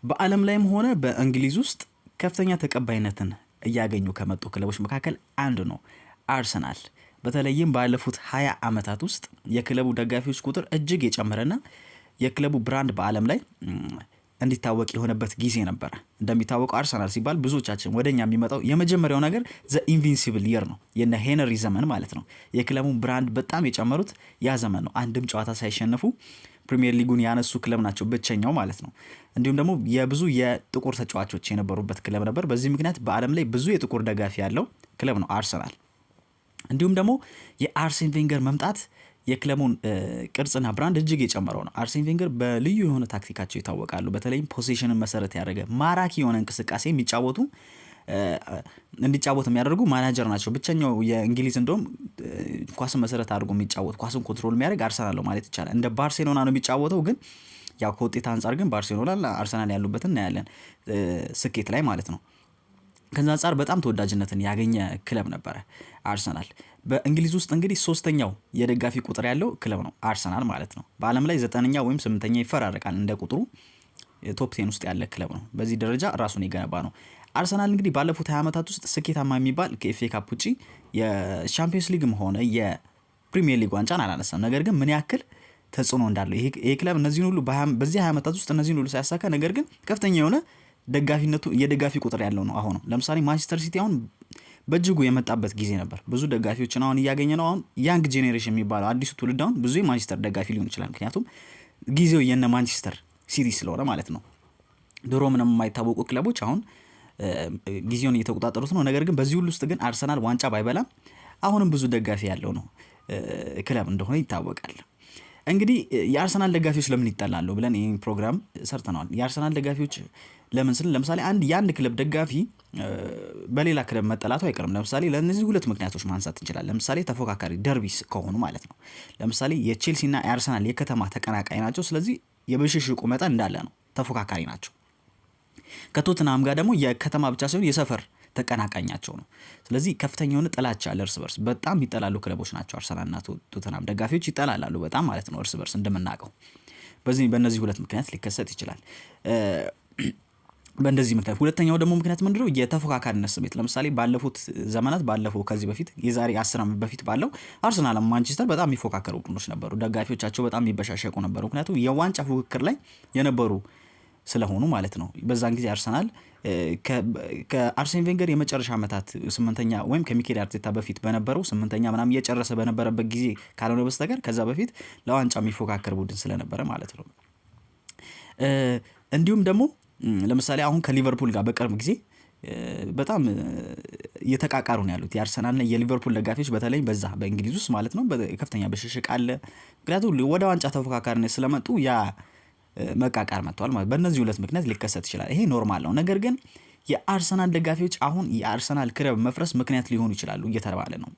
በዓለም ላይም ሆነ በእንግሊዝ ውስጥ ከፍተኛ ተቀባይነትን እያገኙ ከመጡ ክለቦች መካከል አንዱ ነው አርሰናል። በተለይም ባለፉት 20 ዓመታት ውስጥ የክለቡ ደጋፊዎች ቁጥር እጅግ የጨመረና የክለቡ brand በዓለም ላይ እንዲታወቅ የሆነበት ጊዜ ነበረ። እንደሚታወቀው አርሰናል ሲባል ብዙዎቻችን ወደኛ የሚመጣው የመጀመሪያው ነገር the invincible year ነው፣ የነ ሄነሪ ዘመን ማለት ነው። የክለቡን brand በጣም የጨመሩት ያ ዘመን ነው። አንድም ጨዋታ ሳይሸነፉ ፕሪሚየር ሊጉን ያነሱ ክለብ ናቸው፣ ብቸኛው ማለት ነው። እንዲሁም ደግሞ የብዙ የጥቁር ተጫዋቾች የነበሩበት ክለብ ነበር። በዚህ ምክንያት በዓለም ላይ ብዙ የጥቁር ደጋፊ ያለው ክለብ ነው አርሰናል። እንዲሁም ደግሞ የአርሴን ቬንገር መምጣት የክለቡን ቅርጽና brand እጅግ የጨመረው ነው። አርሴን ቬንገር በልዩ የሆነ ታክቲካቸው ይታወቃሉ። በተለይም possession ን መሰረት ያደረገ ማራኪ የሆነ እንቅስቃሴ የሚጫወቱ እንዲጫወት የሚያደርጉ ማናጀር ናቸው። ብቸኛው የእንግሊዝ እንደውም ኳስን መሰረት አድርጎ የሚጫወት፣ ኳስን control የሚያደርግ አርሰናል ነው ማለት ይቻላል። እንደ ባርሴሎና ነው የሚጫወተው፣ ግን ያው ከውጤት አንጻር ግን ባርሴሎና አርሰናል ያሉበትን እናያለን ስኬት ላይ ማለት ነው። ከዛ አንጻር በጣም ተወዳጅነትን ያገኘ ክለብ ነበረ አርሰናል። በእንግሊዝ ውስጥ እንግዲህ ሶስተኛው የደጋፊ ቁጥር ያለው ክለብ ነው አርሰናል ማለት ነው። በዓለም ላይ ዘጠነኛ ወይም ስምንተኛ ይፈራረቃል እንደ ቁጥሩ፣ top 10 ውስጥ ያለ ክለብ ነው። በዚህ ደረጃ ራሱን የገነባ ነው። አርሰናል እንግዲህ ባለፉት 20 ዓመታት ውስጥ ስኬታማ የሚባል ከ FA Cup ውጪ የሻምፒዮንስ ሊግም ሆነ የፕሪሚየር ሊግ ዋንጫን አላነሳም። ነገር ግን ምን ያክል ተጽዕኖ እንዳለው ይሄ ክለብ እነዚህን ሁሉ በዚህ 20 ዓመታት ውስጥ እነዚህን ሁሉ ሳያሳካ ነገር ግን ከፍተኛ የሆነ ደጋፊነቱ የደጋፊ ቁጥር ያለው ነው። አሁን ለምሳሌ ማንቸስተር ሲቲ አሁን በእጅጉ የመጣበት ጊዜ ነበር። ብዙ ደጋፊዎችን አሁን እያገኘ ነው። አሁን young generation የሚባለው አዲሱ ትውልድ አሁን ብዙ የማንቸስተር ደጋፊ ሊሆን ይችላል። ምክንያቱም ጊዜው የነ ማንቸስተር ሲቲ ስለሆነ ማለት ነው። ድሮ ምንም የማይታወቁ ክለቦች አሁን ጊዜውን እየተቆጣጠሩት ነው። ነገር ግን በዚህ ሁሉ ውስጥ ግን አርሰናል ዋንጫ ባይበላም አሁንም ብዙ ደጋፊ ያለው ነው ክለብ እንደሆነ ይታወቃል። እንግዲህ የአርሰናል ደጋፊዎች ለምን ይጠላሉ ብለን ይህን ፕሮግራም ሰርተነዋል። የአርሰናል ደጋፊዎች ለምን ስል ለምሳሌ የአንድ ክለብ ደጋፊ በሌላ ክለብ መጠላቱ አይቀርም። ለምሳሌ ለእነዚህ ሁለት ምክንያቶች ማንሳት እንችላለን። ለምሳሌ ተፎካካሪ derbies ከሆኑ ማለት ነው። ለምሳሌ የቼልሲና የአርሰናል የከተማ ተቀናቃኝ ናቸው። ስለዚህ የብሽሽቁ መጠን እንዳለ ነው፣ ተፎካካሪ ናቸው። ከቶትናም ጋር ደግሞ የከተማ ብቻ ሳይሆን የሰፈር ተቀናቃኛቸው ነው። ስለዚህ ከፍተኛ የሆነ ጥላቻ አለ እርስ በርስ፣ በጣም የሚጠላሉ ክለቦች ናቸው። አርሰናልና ቶተንሃም ደጋፊዎች ይጠላላሉ በጣም ማለት ነው እርስ በርስ እንደምናውቀው። በእነዚህ ሁለት ምክንያት ሊከሰት ይችላል። በእንደዚህ ምክንያት ሁለተኛው ደግሞ ምክንያት ምንድነው? የተፎካካሪነት ስሜት። ለምሳሌ ባለፉት ዘመናት፣ ባለፈው ከዚህ በፊት የዛሬ 10 ዓመት በፊት ባለው አርሰናል ማንቸስተር በጣም የሚፎካከሩ ቡድኖች ነበሩ። ደጋፊዎቻቸው በጣም የሚበሻሸቁ ነበሩ። ምክንያቱም የዋንጫ ፉክክር ላይ የነበሩ ስለሆኑ ማለት ነው። በዛን ጊዜ አርሰናል ከአርሴን ቬንገር የመጨረሻ ዓመታት ስምንተኛ ወይም ከሚኬል አርቴታ በፊት በነበረው ስምንተኛ ምናምን እየጨረሰ በነበረበት ጊዜ ካልሆነ በስተቀር ከዛ በፊት ለዋንጫ የሚፎካከር ቡድን ስለነበረ ማለት ነው። እንዲሁም ደግሞ ለምሳሌ አሁን ከሊቨርፑል ጋር በቅርብ ጊዜ በጣም እየተቃቃሩ ነው ያሉት የአርሰናልና የሊቨርፑል ደጋፊዎች፣ በተለይ በዛ በእንግሊዝ ውስጥ ማለት ነው፣ ከፍተኛ ብሽሽቅ አለ። ምክንያቱም ወደ ዋንጫ ተፎካካሪነት ስለመጡ ያ መቃቃር መጥተዋል ማለት፣ በእነዚህ ሁለት ምክንያት ሊከሰት ይችላል። ይሄ normal ነው። ነገር ግን የአርሰናል ደጋፊዎች አሁን የአርሰናል ክለብ መፍረስ ምክንያት ሊሆኑ ይችላሉ እየተባለ ነው።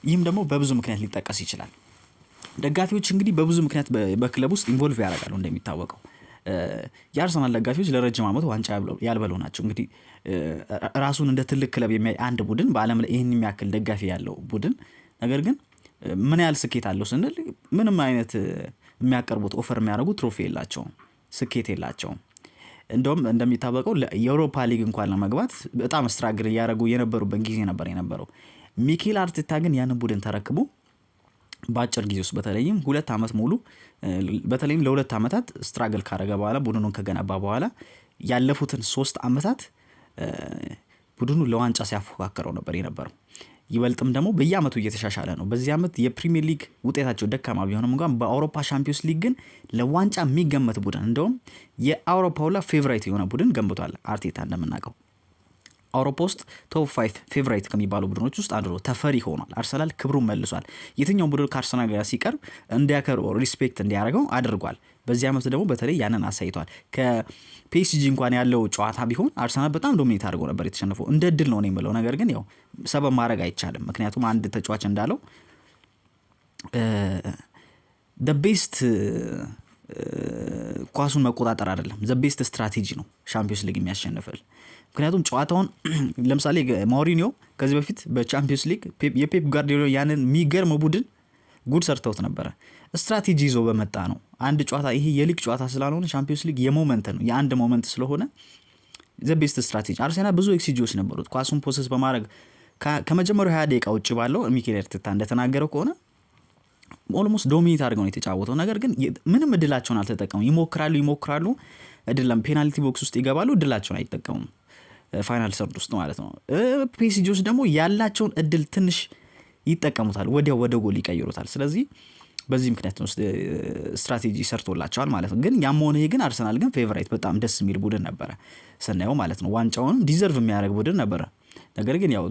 ይህም ደግሞ በብዙ ምክንያት ሊጠቀስ ይችላል። ደጋፊዎች እንግዲህ በብዙ ምክንያት በክለብ ውስጥ involve ያደርጋሉ። እንደሚታወቀው የአርሰናል ደጋፊዎች ለረጅም ዓመት ዋንጫ ያልበሉ ናቸው። እንግዲህ ራሱን እንደ ትልቅ ክለብ የሚያይ አንድ ቡድን፣ በዓለም ላይ ይህን የሚያክል ደጋፊ ያለው ቡድን ነገር ግን ምን ያህል ስኬት አለው ስንል ምንም አይነት የሚያቀርቡት፣ offer የሚያደርጉት trophy የላቸውም፣ ስኬት የላቸውም። እንደውም እንደሚታወቀው የአውሮፓ ሊግ እንኳን ለመግባት በጣም struggle እያደረጉ የነበሩበት ጊዜ ነበር የነበረው። ሚኬል አርቴታ ግን ያንን ቡድን ተረክቦ በአጭር ጊዜ ውስጥ፣ በተለይም 2 ዓመት ሙሉ፣ በተለይም ለ2 ዓመታት struggle ካረገ በኋላ፣ ቡድኑን ከገነባ በኋላ ያለፉትን 3 ዓመታት ቡድኑ ለዋንጫ ሲያፎካክረው ነበር የነበረው። ይበልጥም ደግሞ በየአመቱ እየተሻሻለ ነው። በዚህ ዓመት የፕሪሚየር ሊግ ውጤታቸው ደካማ ቢሆንም እንኳን በአውሮፓ ሻምፒዮንስ ሊግ ግን ለዋንጫ የሚገመት ቡድን፣ እንደውም የአውሮፓ ሁላ favorite የሆነ ቡድን ገንብቷል አርቴታ። እንደምናውቀው አውሮፓ ውስጥ top five favorite ከሚባሉ ቡድኖች ውስጥ አንዱ ነው። ተፈሪ ሆኗል። አርሰናል ክብሩን መልሷል። የትኛውም ቡድን ከአርሰናል ጋር ሲቀርብ እንዲያከብረው፣ respect እንዲያደርገው አድርጓል። በዚህ ዓመት ደግሞ በተለይ ያንን አሳይቷል። ከፒኤስጂ እንኳን ያለው ጨዋታ ቢሆን አርሰናል በጣም dominate አድርጎ ነበር የተሸነፈው። እንደ እድል ነው የምለው። ነገር ግን ያው ሰበብ ማድረግ አይቻልም። ምክንያቱም አንድ ተጫዋች እንዳለው the best ኳሱን መቆጣጠር አይደለም፣ the best strategy ነው ሻምፒዮንስ ሊግ የሚያሸንፍል። ምክንያቱም ጨዋታውን ለምሳሌ ማውሪኒዮ ከዚህ በፊት በቻምፒዮንስ ሊግ የፔፕ ጋርዲዮላ ያንን የሚገርም ቡድን ጉድ ሰርተውት ነበረ። ስትራቴጂ ይዞ በመጣ ነው። አንድ ጨዋታ ይሄ የሊግ ጨዋታ ስላልሆነ ሻምፒዮንስ ሊግ የ moment ነው፣ የአንድ moment ስለሆነ the best strategy። አርሴናል ብዙ xG ዎች ነበሩት ኳሱን possess በማድረግ። ከመጀመሪያው 20 ደቂቃ ውጭ ባለው ሚኬል አርቴታ እንደተናገረው ከሆነ almost dominate አድርገው ነው የተጫወተው። ነገር ግን ምንም እድላቸውን አልተጠቀሙም። ይሞክራሉ ይሞክራሉ፣ እድል penalty box ውስጥ ይገባሉ፣ እድላቸውን አይጠቀሙም። Final third ውስጥ ማለት ነው። ፒኤስጂዎች ደግሞ ያላቸውን እድል ትንሽ ይጠቀሙታል፣ ወዲያው ወደ ጎል ይቀይሩታል። ስለዚህ በዚህ ምክንያት ነው ስትራቴጂ ሰርቶላቸዋል ማለት ነው። ግን ያም ሆነ ይህ ግን አርሰናል ግን favorite፣ በጣም ደስ የሚል ቡድን ነበረ ስናየው ማለት ነው። ዋንጫውንም deserve የሚያደርግ ቡድን ነበረ። ነገር ግን ያው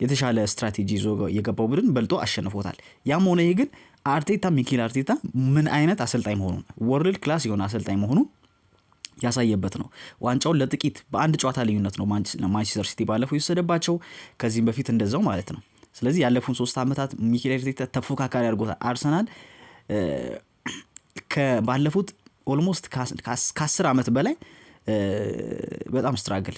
የተሻለ ስትራቴጂ ይዞ የገባው ቡድን በልጦ አሸንፎታል። ያም ሆነ ይህ ግን አርቴታ፣ ሚኬል አርቴታ ምን አይነት አሰልጣኝ መሆኑን፣ world class የሆነ አሰልጣኝ መሆኑን ያሳየበት ነው። ዋንጫውን ለጥቂት በአንድ ጨዋታ ልዩነት ነው ማንቸስተር ሲቲ ባለፈው የወሰደባቸው፣ ከዚህም በፊት እንደዛው ማለት ነው። ስለዚህ ያለፉን 3 ዓመታት ሚኬል አርቴታ ተፎካካሪ አድርጎታል። አርሰናል ባለፉት almost ከ10 ዓመት በላይ በጣም struggle፣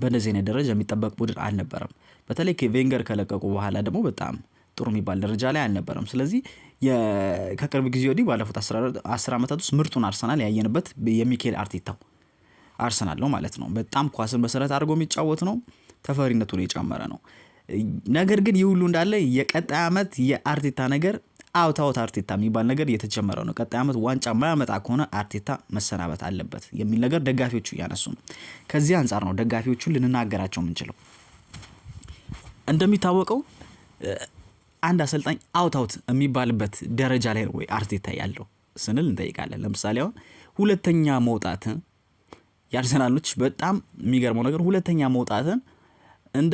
በእንደዚህ አይነት ደረጃ የሚጠበቅ ቡድን አልነበረም። በተለይ ቬንገር ከለቀቁ በኋላ ደግሞ በጣም ጥሩ የሚባል ደረጃ ላይ አልነበረም። ስለዚህ ከቅርብ ጊዜ ወዲህ ባለፉት 10 ዓመታት ውስጥ ምርጡን አርሰናል ያየንበት የሚኬል አርቴታው አርሰናል ነው ማለት ነው። በጣም ኳስን መሰረት አድርጎ የሚጫወት ነው። ተፈሪነቱን የጨመረ ነው። ነገር ግን ይህ ሁሉ እንዳለ የቀጣይ ዓመት የአርቴታ ነገር out out አርቴታ የሚባል ነገር እየተጀመረ ነው። ቀጣይ ዓመት ዋንጫ ማያመጣ ከሆነ አርቴታ መሰናበት አለበት የሚል ነገር ደጋፊዎቹ እያነሱ ነው። ከዚህ አንጻር ነው ደጋፊዎቹን ልንናገራቸው የምንችለው። እንደሚታወቀው አንድ አሰልጣኝ out out የሚባልበት ደረጃ ላይ ነው ወይ አርቴታ ያለው ስንል እንጠይቃለን። ለምሳሌ አሁን ሁለተኛ መውጣትን የአርሰናሎች፣ በጣም የሚገርመው ነገር ሁለተኛ መውጣትን እንደ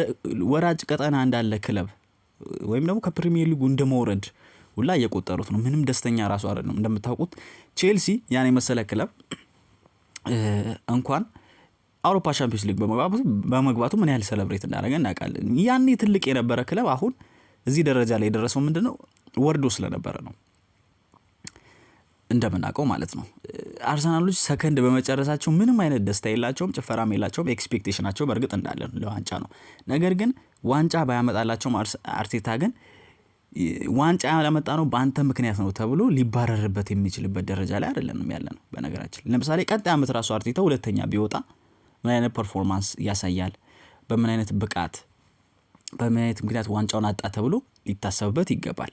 ወራጅ ቀጠና እንዳለ ክለብ ወይም ደግሞ ከፕሪሚየር ሊጉ እንደ መውረድ ሁላ እየቆጠሩት ነው። ምንም ደስተኛ ራሱ አይደለም። እንደምታውቁት ቼልሲ ያን የመሰለ ክለብ እንኳን አውሮፓ ሻምፒዮንስ ሊግ በመግባቱ ምን ያህል celebrate እንዳደረገ እናውቃለን። ያኔ ትልቅ የነበረ ክለብ አሁን እዚህ ደረጃ ላይ የደረሰው ምንድነው? ወርዶ ስለነበረ ነው እንደምናውቀው ማለት ነው። አርሰናሎች ሰከንድ በመጨረሳቸው ምንም አይነት ደስታ የላቸውም፣ ጭፈራም የላቸውም። Expectation ኣቸው በእርግጥ እንዳለ ነው፣ ለዋንጫ ነው። ነገር ግን ዋንጫ ባያመጣላቸውም አርቴታ ግን ዋንጫ ያላመጣነው በአንተ ምክንያት ነው ተብሎ ሊባረርበት የሚችልበት ደረጃ ላይ አይደለንም ያለነው። በነገራችን ለምሳሌ ቀጣይ ዓመት ራሱ አርቴታ ሁለተኛ ቢወጣ ምን አይነት performance ያሳያል፣ በምን አይነት ብቃት፣ በምን አይነት ምክንያት ዋንጫውን አጣ ተብሎ ሊታሰብበት ይገባል።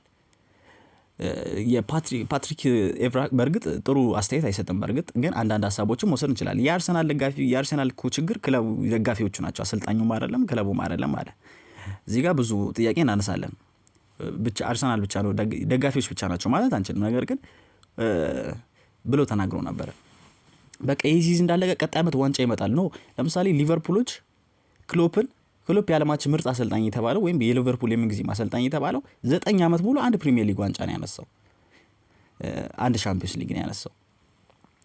የፓትሪክ ኤቭራ በእርግጥ ጥሩ አስተያየት አይሰጥም። በእርግጥ ግን አንዳንድ ሀሳቦችን መውሰድ እንችላለን። የአርሰናል ደጋፊ፣ የአርሰናል እኮ ችግር ክለቡ ደጋፊዎቹ ናቸው፣ አሰልጣኙም አይደለም ክለቡም አይደለም አለ። እዚህ ጋር ብዙ ጥያቄ እናነሳለን። ብቻ አርሰናል ብቻ ነው፣ ደጋፊዎች ብቻ ናቸው ማለት አንችልም። ነገር ግን ብሎ ተናግሮ ነበረ። በቃ ይህ season እንዳለቀ ቀጣይ ዓመት ዋንጫ ይመጣል ነው። ለምሳሌ ሊቨርፑሎች ክሎፕን፣ ክሎፕ የዓለማችን ምርጥ አሰልጣኝ የተባለው ወይም የሊቨርፑል የምንጊዜም አሰልጣኝ የተባለው 9 ዓመት ሙሉ አንድ ፕሪሚየር ሊግ ዋንጫ ነው ያነሳው፣ አንድ ሻምፒዮንስ ሊግ ነው ያነሳው።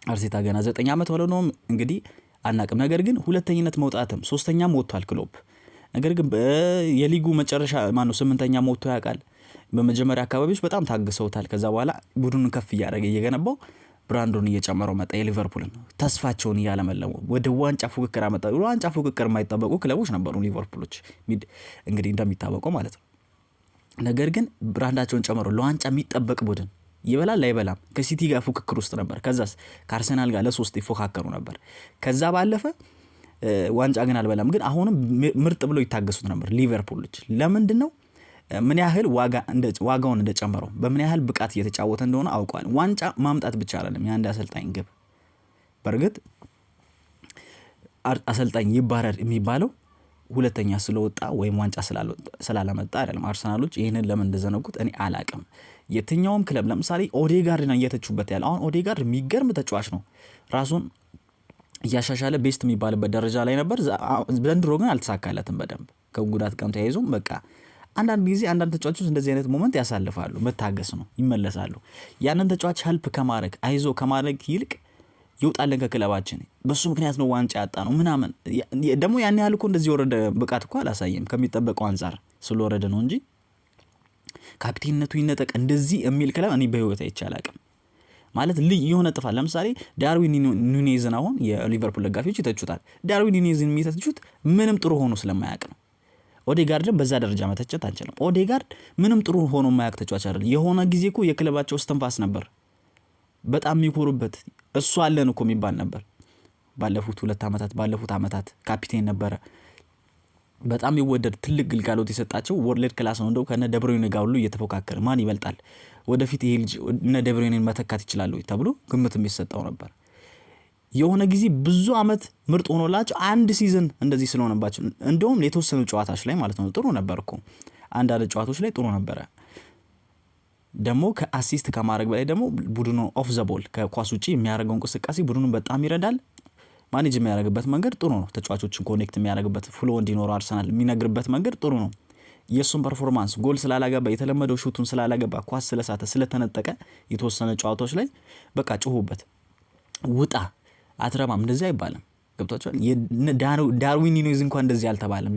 አርቴታ ገና 9 ዓመት ሆነውም እንግዲህ አናቅም። ነገር ግን ሁለተኝነት መውጣትም ሶስተኛም ወጥቷል ክሎፕ። ነገር ግን የሊጉ መጨረሻ ማነው ስምንተኛ ወጥቶ ያውቃል። በመጀመሪያ አካባቢዎች በጣም ታግሰውታል። ከዛ በኋላ ቡድኑን ከፍ እያደረገ እየገነባው brand ኡን እየጨመረው መጣ። የሊቨርፑልን ተስፋቸውን እያለመለሙ ወደ ዋንጫ ፉክክር አመጣ። ዋንጫ ፉክክር የማይጠበቁ ክለቦች ነበሩ ሊቨርፑሎች እንግዲህ እንደሚታወቀው ማለት ነው። ነገር ግን brand ኣቸውን ጨመሩ። ለዋንጫ የሚጠበቅ ቡድን ይበላል አይበላም ከሲቲ ጋር ፉክክር ውስጥ ነበር። ከዛስ ከአርሰናል ጋር ለሶስት ይፎካከሩ ነበር። ከዛ ባለፈ ዋንጫ ግን አልበላም። ግን አሁንም ምርጥ ብለው ይታገሱት ነበር ሊቨርፑሎች። ለምንድን ነው? ምን ያህል ዋጋውን እንደጨመረው፣ በምን ያህል ብቃት እየተጫወተ እንደሆነ አውቀዋል። ዋንጫ ማምጣት ብቻ አይደለም የአንድ አሰልጣኝ ግብ። በእርግጥ አሰልጣኝ ይባረር የሚባለው ሁለተኛ ስለወጣ ወይም ዋንጫ ስላላመጣ አይደለም። አርሰናሎች ይህንን ለምን እንደዘነጉት እኔ አላቅም። የትኛውም ክለብ ለምሳሌ ኦዴጋርድ ነው እየተቹበት ያለ። አሁን ኦዴጋርድ የሚገርም ተጫዋች ነው። ራሱን እያሻሻለ best የሚባልበት ደረጃ ላይ ነበር። ዘንድሮ ግን አልተሳካለትም በደንብ፣ ከጉዳት ጋርም ተያይዞም። በቃ አንዳንድ ጊዜ አንዳንድ ተጫዋቾች እንደዚህ አይነት moment ያሳልፋሉ። መታገስ ነው፣ ይመለሳሉ። ያንን ተጫዋች help ከማድረግ፣ አይዞ ከማድረግ ይልቅ ይውጣልን ከክለባችን፣ በሱ ምክንያት ነው ዋንጫ ያጣነው ምናምን። ደግሞ ያን ያህል እኮ እንደዚህ የወረደ ብቃት እኮ አላሳየም፣ ከሚጠበቀው አንጻር ስለወረደ ነው እንጂ ካፕቴንነቱ ይነጠቅ እንደዚህ የሚል ክለብ እኔ በህይወት አይቼ አላቅም። ማለት ልዩ የሆነ ጥፋት ለምሳሌ ዳርዊን ኑኔዝን አሁን የሊቨርፑል ደጋፊዎች ይተቹታል። ዳርዊን ኑኔዝን የሚተቹት ምንም ጥሩ ሆኖ ስለማያውቅ ነው። ኦዴጋርድን በዛ ደረጃ መተቸት አንችልም። ኦዴጋርድ ምንም ጥሩ ሆኖ የማያውቅ ተጫዋች አይደለም። የሆነ ጊዜ እኮ የክለባቸው እስትንፋስ ነበር። በጣም የሚኮሩበት እሱ አለን እኮ የሚባል ነበር። ባለፉት 2 ዓመታት፣ ባለፉት አመታት ካፒቴን ነበረ። በጣም የሚወደድ፣ ትልቅ ግልጋሎት የሰጣቸው world class ነው። እንደው ከነ ደብሮይነ ጋር ሁሉ እየተፎካከረ ማን ይበልጣል፣ ወደፊት ይሄ ልጅ እነ ደብሮይንን መተካት ይችላሉ ተብሎ ግምት የሚሰጠው ነበር። የሆነ ጊዜ ብዙ አመት ምርጥ ሆኖላቸው አንድ season እንደዚህ ስለሆነባቸው፣ እንደውም የተወሰኑ ጨዋታዎች ላይ ማለት ነው ጥሩ ነበር እኮ፣ አንዳንድ ጨዋታዎች ላይ ጥሩ ነበረ። ደግሞ ከ assist ከማድረግ በላይ ደግሞ ቡድኑ off the ball፣ ከኳስ ውጪ የሚያደርገው እንቅስቃሴ ቡድኑን በጣም ይረዳል። Manage የሚያደርግበት መንገድ ጥሩ ነው። ተጫዋቾችን connect የሚያደርግበት፣ flow እንዲኖረው አርሰናል የሚነግርበት መንገድ ጥሩ ነው። የእሱን performance ጎል ስላላገባ፣ የተለመደው shoot ኡን ስላላገባ፣ ኳስ ስለሳተ፣ ስለተነጠቀ የተወሰነ ጨዋታዎች ላይ በቃ ጮሁበት። ውጣ፣ አትረባም እንደዚህ አይባልም። ገብቷችኋል? ዳርዊን ኑኔዝ እንኳን እንደዚህ አልተባለም።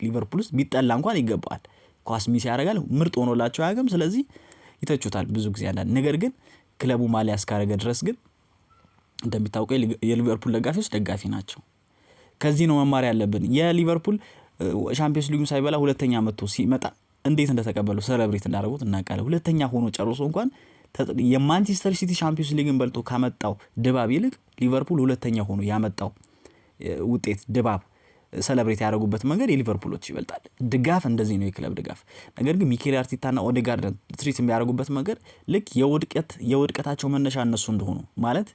ሊቨርፑል ውስጥ ቢጠላ እንኳን ይገባዋል። ኳስ miss ያደርጋል። ምርጥ ሆኖላቸው አያውቅም። ስለዚህ ይተቹታል ብዙ ጊዜ አንዳንድ ነገር። ግን ክለቡ ማሊያ እስካደረገ ድረስ ግን እንደሚታወቀው የሊቨርፑል ደጋፊዎች ደጋፊ ናቸው። ከዚህ ነው መማር ያለብን። የሊቨርፑል ሻምፒዮንስ ሊጉን ሳይበላ ሁለተኛ መጥቶ ሲመጣ እንዴት እንደተቀበሉ፣ celebrate እንዳደረጉት እናውቃለን። ሁለተኛ ሆኖ ጨርሶ እንኳን የማንቸስተር ሲቲ ሻምፒዮንስ ሊግን በልቶ ካመጣው ድባብ ይልቅ ሊቨርፑል ሁለተኛ ሆኖ ያመጣው ውጤት ድባብ፣ celebrate ያደረጉበት መንገድ የሊቨርፑሎች ይበልጣል። ድጋፍ እንደዚህ ነው፣ የክለብ ድጋፍ። ነገር ግን ሚኬል አርቴታና ኦዴጋርድን treat የሚያደርጉበት መንገድ ልክ የውድቀታቸው መነሻ እነሱ እንደሆኑ፣ ማለት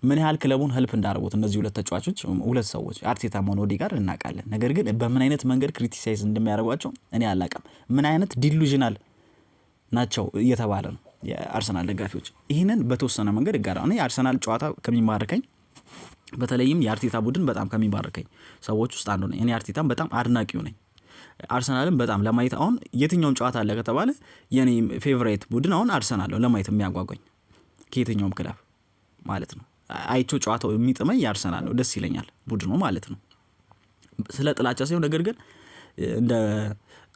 ምን ያህል ክለቡን help እንዳደረጉት እነዚህ ሁለት ተጫዋቾች፣ ሁለት ሰዎች፣ አርቴታም ሆነ ኦዴጋርድ እናውቃለን። ነገር ግን በምን አይነት መንገድ criticize እንደሚያደርጓቸው እኔ አላውቅም። ምን አይነት delusional ናቸው እየተባለ ነው የአርሰናል ደጋፊዎች። ይህንን በተወሰነ መንገድ እጋራ። እኔ የአርሰናል ጨዋታ ከሚማርከኝ፣ በተለይም የአርቴታ ቡድን በጣም ከሚባርከኝ ሰዎች ውስጥ አንዱ ነኝ። እኔ አርቴታም በጣም አድናቂው ነኝ። አርሰናልን በጣም ለማየት አሁን የትኛውም ጨዋታ አለ ከተባለ የኔ favorite ቡድን አሁን አርሰናል ነው፣ ለማየት የሚያጓጓኝ ከየትኛውም ክለብ ማለት ነው። አይቼው ጨዋታው የሚጥመኝ የአርሰናል ነው፣ ደስ ይለኛል ቡድኑ ማለት ነው። ስለ ጥላቻ ሳይሆን፣ ነገር ግን እንደ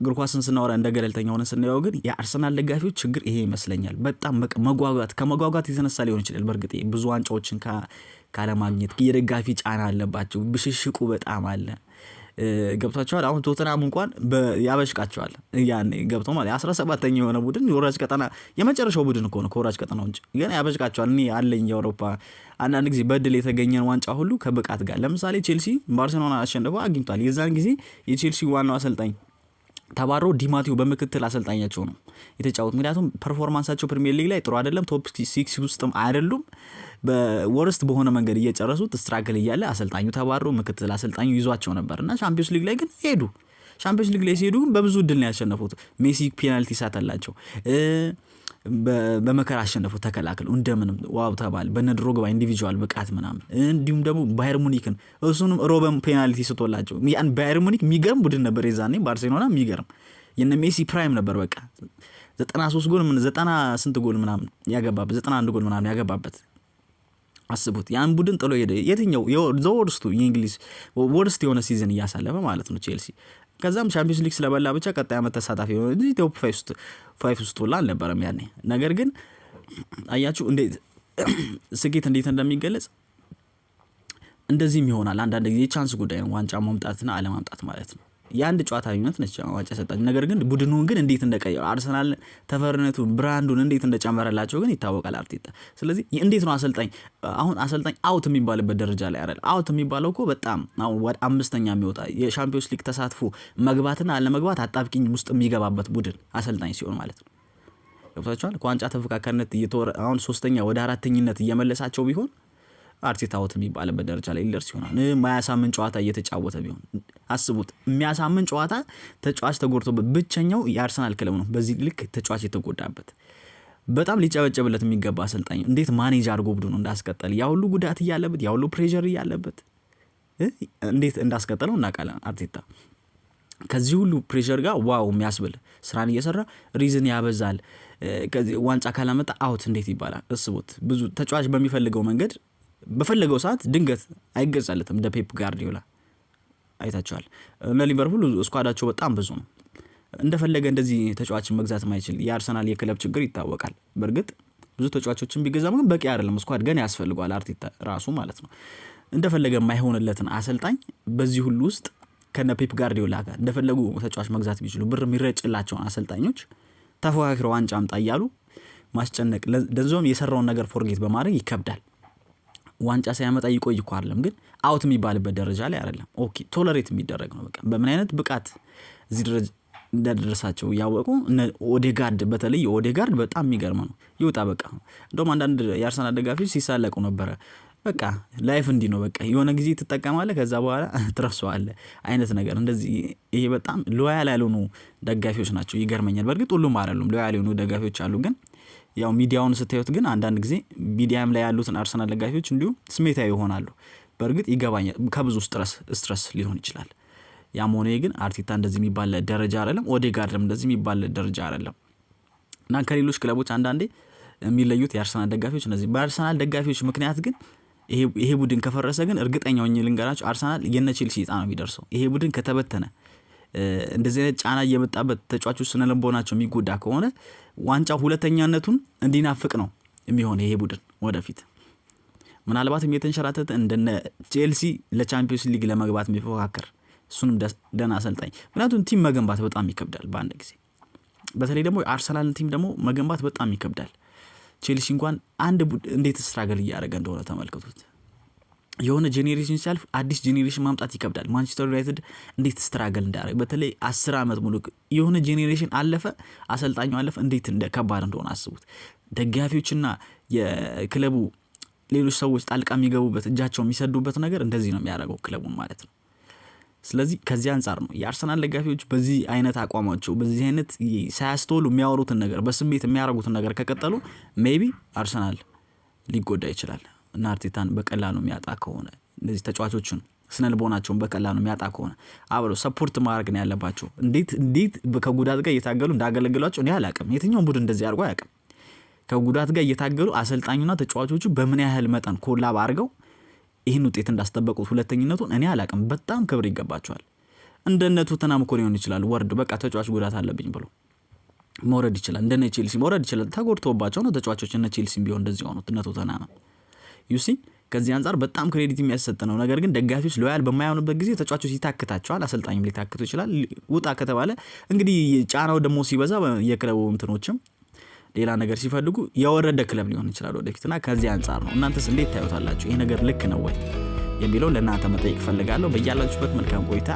እግር ኳስን ስናወራ እንደ ገለልተኛ ሆነን ስናየው ግን የአርሰናል ደጋፊዎች ችግር ይሄ ይመስለኛል። በጣም መጓጓት፣ ከመጓጓት የተነሳ ሊሆን ይችላል። በእርግጥ ብዙ ዋንጫዎችን ካለማግኘት የደጋፊ ጫና አለባቸው። ብሽሽቁ በጣም አለ። ገብቷችኋል? አሁን ቶተናም እንኳን ያበሽቃቸዋል። ያኔ ገብቶ ማለት 17ኛ የሆነ ቡድን፣ የወራጅ ቀጠና የመጨረሻው ቡድን እኮ ነው ከወራጅ ቀጠና ውጭ፣ ግን ያበሽቃቸዋል። እኔ አለኝ የአውሮፓ አንዳንድ ጊዜ በእድል የተገኘን ዋንጫ ሁሉ ከብቃት ጋር፣ ለምሳሌ ቼልሲ ባርሴሎና አሸንፈው አግኝቷል። የዛን ጊዜ የቼልሲ ዋናው አሰልጣኝ ተባሮ ዲማቴዎ በምክትል አሰልጣኛቸው ነው የተጫወቱ። ምክንያቱም performance ኣቸው ፕሪሚየር ሊግ ላይ ጥሩ አይደለም፣ top six ውስጥም አይደሉም። በ worst በሆነ መንገድ እየጨረሱት struggle እያለ አሰልጣኙ ተባሮ ምክትል አሰልጣኙ ይዟቸው ነበር እና ሻምፒዮንስ ሊግ ላይ ግን ሄዱ። ሻምፒዮንስ ሊግ ላይ ሲሄዱ ግን በብዙ እድል ነው ያሸነፉት። ሜሲ ፔናልቲ ሳተላቸው፣ በመከራ አሸነፉ። ተከላክለው እንደምንም wow ተባለ። በነ ድሮግባ individual ብቃት ምናምን፣ እንዲሁም ደግሞ ባየር ሙኒክን እሱንም ሮበን ፔናልቲ ስቶላቸው፣ ያን ባየር ሙኒክ የሚገርም ቡድን ነበር የዛኔ። ባርሴሎና የሚገርም የነ ሜሲ prime ነበር። በቃ 93 ጎል ምን ዘጠና ስንት ጎል ምናምን ያገባበት፣ 91 ጎል ምናምን ያገባበት አስቡት። ያን ቡድን ጥሎ ሄደ። የትኛው the worst ኡ የእንግሊዝ worst የሆነ season እያሳለፈ ማለት ነው ቼልሲ። ከዛም ቻምፒዮንስ ሊግ ስለበላ ብቻ ቀጣይ ዓመት ተሳታፊ የሆነ እንጂ top five ውስጥ ሁላ አልነበረም ያኔ። ነገር ግን አያችሁ እንዴት ስኬት እንዴት እንደሚገለጽ፣ እንደዚህም ይሆናል። አንዳንድ ጊዜ chance ጉዳይ ነው ዋንጫ ማምጣትና አለማምጣት ማለት ነው። የአንድ ጨዋታ ልዩነት ነች ዋንጫ ሰጣች። ነገር ግን ቡድኑን ግን እንዴት እንደቀየሩ፣ አርሰናል ተፈሪነቱን፣ brand ኡን እንዴት እንደጨመረላቸው ግን ይታወቃል አርቴታ። ስለዚህ እንዴት ነው አሰልጣኝ አሁን አሰልጣኝ out የሚባልበት ደረጃ ላይ አይደል? Out የሚባለው እኮ በጣም አሁን ወደ አምስተኛ የሚወጣ፣ የሻምፒዮንስ ሊግ ተሳትፎ መግባትና አለመግባት አጣብቂኝ ውስጥ የሚገባበት ቡድን አሰልጣኝ ሲሆን ማለት ነው። ገብቷችኋል? ከዋንጫ ተፎካካሪነት አሁን ሶስተኛ ወደ አራተኝነት እየመለሳቸው ቢሆን አርቴታ out የሚባልበት ደረጃ ላይ ሊደርስ ይሆናል። ማያሳምን ጨዋታ እየተጫወተ ቢሆን አስቡት። የሚያሳምን ጨዋታ ተጫዋች ተጎድቶበት፣ ብቸኛው የአርሰናል ክለብ ነው በዚህ ልክ ተጫዋች የተጎዳበት። በጣም ሊጨበጨብለት የሚገባ አሰልጣኝ፣ እንዴት manage አድርጎ ቡድኑ እንዳስቀጠለ፣ ያ ሁሉ ጉዳት እያለበት፣ ያ ሁሉ pressure እያለበት እንዴት እንዳስቀጠለው እናውቃለን። አርቴታ ከዚህ ሁሉ pressure ጋር wow የሚያስብል ስራን እየሰራ reason ያበዛል። ዋንጫ ካላመጣ out እንዴት ይባላል? እስቡት። ብዙ ተጫዋች በሚፈልገው መንገድ በፈለገው ሰዓት ድንገት አይገዛለትም። እንደ ፔፕ ጋርዲዮላ አይታችኋል። እነ ሊቨርፑል squad ኣቸው በጣም ብዙ ነው። እንደፈለገ እንደዚህ ተጫዋችን መግዛት ማይችል የአርሰናል የክለብ ችግር ይታወቃል። በእርግጥ ብዙ ተጫዋቾችን ቢገዛም ግን በቂ አይደለም። Squad ገና ያስፈልገዋል አርቴታ ራሱ ማለት ነው። እንደፈለገ የማይሆንለትን አሰልጣኝ በዚህ ሁሉ ውስጥ ከነ ፔፕ ጋርዲዮላ ጋር እንደፈለጉ ተጫዋች መግዛት ቢችሉ፣ ብር የሚረጭላቸውን አሰልጣኞች ተፎካክረው ዋንጫ አምጣ እያሉ ማስጨነቅ፣ ለዛውም የሰራውን ነገር forget በማድረግ ይከብዳል። ዋንጫ ሳያመጣ ይቆይ እኮ አይደለም፣ ግን out የሚባልበት ደረጃ ላይ አይደለም። Okay፣ tolerate የሚደረግ ነው። በቃ በምን አይነት ብቃት እዚህ ደረጃ እንዳደረሳቸው እያወቁ፣ ኦዴጋርድ፣ በተለይ ኦዴጋርድ በጣም የሚገርም ነው። ይውጣ በቃ። እንደውም አንዳንድ የአርሰናል ደጋፊዎች ሲሳለቁ ነበረ። በቃ life እንዲህ ነው። በቃ የሆነ ጊዜ ትጠቀማለህ፣ ከዛ በኋላ ትረሳዋለህ አይነት ነገር እንደዚህ። ይሄ በጣም loyal ያልሆኑ ደጋፊዎች ናቸው። ይገርመኛል። በእርግጥ ሁሉም አይደሉም፣ loyal የሆኑ ደጋፊዎች አሉ። ግን ያው ሚዲያውን ስታዩት ግን አንዳንድ ጊዜ ሚዲያም ላይ ያሉትን አርሰናል ደጋፊዎች እንዲሁ ስሜታዊ ይሆናሉ። በእርግጥ ይገባኛል፣ ከብዙ stress ሊሆን ይችላል። ያም ሆነ ግን አርቴታ እንደዚህ የሚባል ደረጃ አይደለም። ኦዴጋርድም እንደዚህ የሚባል ደረጃ አይደለም። እና ከሌሎች ክለቦች አንዳንዴ የሚለዩት የአርሰናል ደጋፊዎች እነዚህ፣ በአርሰናል ደጋፊዎች ምክንያት ግን ይሄ ቡድን ከፈረሰ ግን እርግጠኛ ሆኜ ልንገራችሁ፣ አርሰናል የነ ቼልሲ ዕጣ ነው የሚደርሰው። ይሄ ቡድን ከተበተነ፣ እንደዚህ አይነት ጫና እየመጣበት ተጫዋቾች ስነ ልቦናቸው የሚጎዳ ከሆነ ዋንጫው ሁለተኛነቱን እንዲናፍቅ ነው የሚሆነው ይሄ ቡድን ወደፊት። ምናልባትም የተንሸራተተ እንደነ ቼልሲ ለቻምፒዮንስ ሊግ ለመግባት የሚፎካከር፣ እሱንም ደህና አሰልጣኝ። ምክንያቱም team መገንባት በጣም ይከብዳል በአንድ ጊዜ። በተለይ ደግሞ የአርሰናልን team ደግሞ መገንባት በጣም ይከብዳል። ቼልሲ እንኳን አንድ እንዴት struggle እያደረገ እንደሆነ ተመልከቱት። የሆነ generation ሲያልፍ አዲስ generation ማምጣት ይከብዳል። ማንቸስተር ዩናይትድ እንዴት struggle እንዳደረገ፣ በተለይ 10 ዓመት ሙሉ የሆነ generation አለፈ፣ አሰልጣኙ አለፈ፣ እንዴት እንደ ከባድ እንደሆነ አስቡት። ደጋፊዎችና የክለቡ ሌሎች ሰዎች ጣልቃ የሚገቡበት፣ እጃቸው የሚሰዱበት ነገር እንደዚህ ነው የሚያደርገው ክለቡን ማለት ነው። ስለዚህ ከዚህ አንጻር ነው የአርሰናል ደጋፊዎች በዚህ አይነት አቋማቸው፣ በዚህ አይነት ሳያስተውሉ የሚያወሩትን ነገር፣ በስሜት የሚያደርጉትን ነገር ከቀጠሉ maybe አርሰናል ሊጎዳ ይችላል። እና አርቴታን በቀላሉ የሚያጣ ከሆነ፣ እነዚህ ተጫዋቾችን ስነ ልቦናቸውን በቀላሉ የሚያጣ ከሆነ አብረው support ማድረግ ነው ያለባቸው። እንዴት እንዴት ከጉዳት ጋር እየታገሉ እንዳገለግሏቸው እኔ አላቅም። የትኛውም ቡድን እንደዚህ አድርጎ አያውቅም። ከጉዳት ጋር እየታገሉ አሰልጣኙና ተጫዋቾቹ በምን ያህል መጠን collab አድርገው ይህን ውጤት እንዳስጠበቁት ሁለተኝነቱን እኔ አላቅም። በጣም ክብር ይገባቸዋል። እንደነ ቶተናም እኮ ሊሆን ይችላል ወርድ በቃ ተጫዋች ጉዳት አለብኝ ብሎ መውረድ ይችላል። እንደነ ቼልሲ መውረድ ይችላል። ተጎድቶባቸው ነው ተጫዋቾች። እነ ቼልሲም ቢሆን እንደዚህ ሆኑት፣ እነ ቶተናም፣ you see። ከዚህ አንጻር በጣም credit የሚያሰጥ ነው። ነገር ግን ደጋፊዎች loyal በማይሆኑበት ጊዜ ተጫዋቾች ይታክታቸዋል፣ አሰልጣኝም ሊታክቱ ይችላል። ውጣ ከተባለ እንግዲህ ጫናው ደግሞ ሲበዛ የክለቡ እንትኖችም ሌላ ነገር ሲፈልጉ የወረደ ክለብ ሊሆን ይችላል ወደፊት። እና ከዚህ አንጻር ነው። እናንተስ እንዴት ታዩታላችሁ? ይሄ ነገር ልክ ነው ወይ የሚለው ለእናንተ መጠየቅ እፈልጋለሁ። በያላችሁበት መልካም ቆይታ።